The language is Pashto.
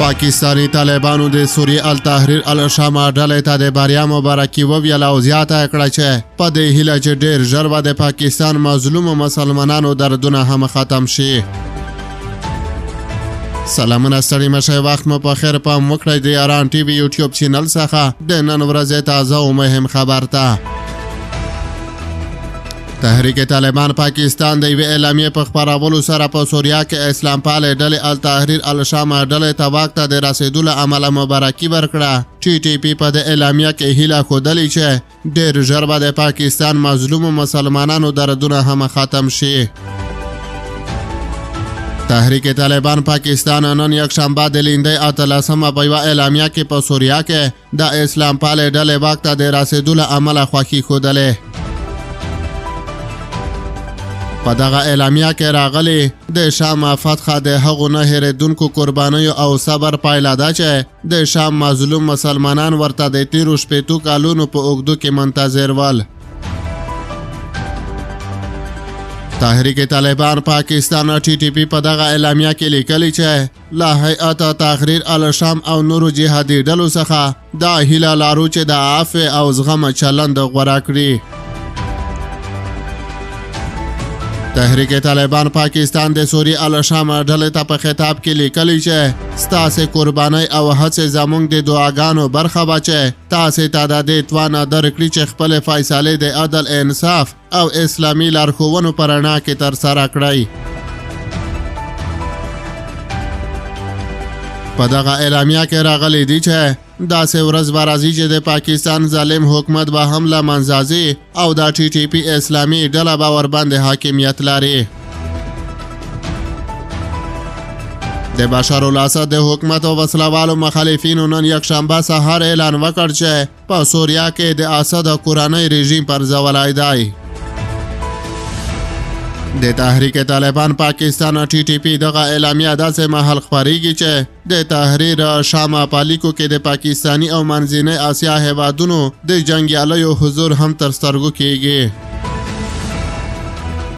پاکستاني طالبانو د سوریې التحریر الشام ډلې ته د بریا مبارکي وویله او زیاته یې کړه چې په دې هیله چې ډېر ژر به د پاکستان مظلومو مسلمانانو دردونه هم ختم شي. سلامونه، ستړي مشه، وخت مو په خیر. پام وکړئ د یاران ټي وي یوټیوب چینل څخه د نن ورځې تازه او مهم خبر ته. تحریک طالبان پاکستان د یوې اعلامیې په خپرولو سره په سوریا کې اسلامپالې ډلې التحریر الشام ډلې ته واک ته د رسېدو له امله مبارکي ورکړه. ټي ټي پي په دې اعلامیه کې هیله ښودلې چې ډېر ژر به د پاکستان مظلومو مسلمانانو دردونه هم ختم شي. تحریک طالبان پاکستان نن یکشنبه د لیندۍ 18مه په یوه اعلامیه کې په سوریا کې د اسلام پالې ډلې واک ته د رسېدو له امله خوښي ښودلې. په دغه اعلامیه کې راغلي، د شام فتحه د هغو نه هېرېدونکو قربانیو او صبر پایله ده چې د شام مظلوم مسلمانان ورته د تیرو 60 کالونو په اوږدو کې منتظر ول. تحریک طالبان پاکستان ټي ټي پي په دغه اعلامیه کې لیکلي چې له هیئت تحریر الشام او نورو جهادي ډلو څخه دا هیله لرو چې د عفوې او زغم چلند غوره کړي. تحریک طالبان پاکستان د سوري الشام ډلې ته په خطاب کې لیکلي چې ستاسې قربانۍ او هڅې زموږ د دعاګانو برخه وه چې تاسې ته د دې توان درکړي چې خپلې فیصلې د عدل، انصاف او اسلامي لارښوونو په رڼا کې ترسره کړئ. په دغه اعلامیه کې راغلي دي چې داسې ورځ به راځي چې د پاکستان ظالم حکومت به هم له منځه ځي او د ټي ټي پي اسلامي ډله به ورباندې حاکمیت لري. د بشار الاسد د حکومت او وسلهوالو مخالفینو نن یکشنبه سهار اعلان وکړ چې په سوریا کې د اسد کورنۍ رژیم پرځولی دی. د تحریک طالبان پاکستان ټي ټي پي دغه اعلامیه داسې مهال خپرېږي چې د تحریر شام په لیکو کې د پاکستاني او منځنۍ اسیا هېوادونو د جنګیالیو حضور هم تر سترګو کېږي.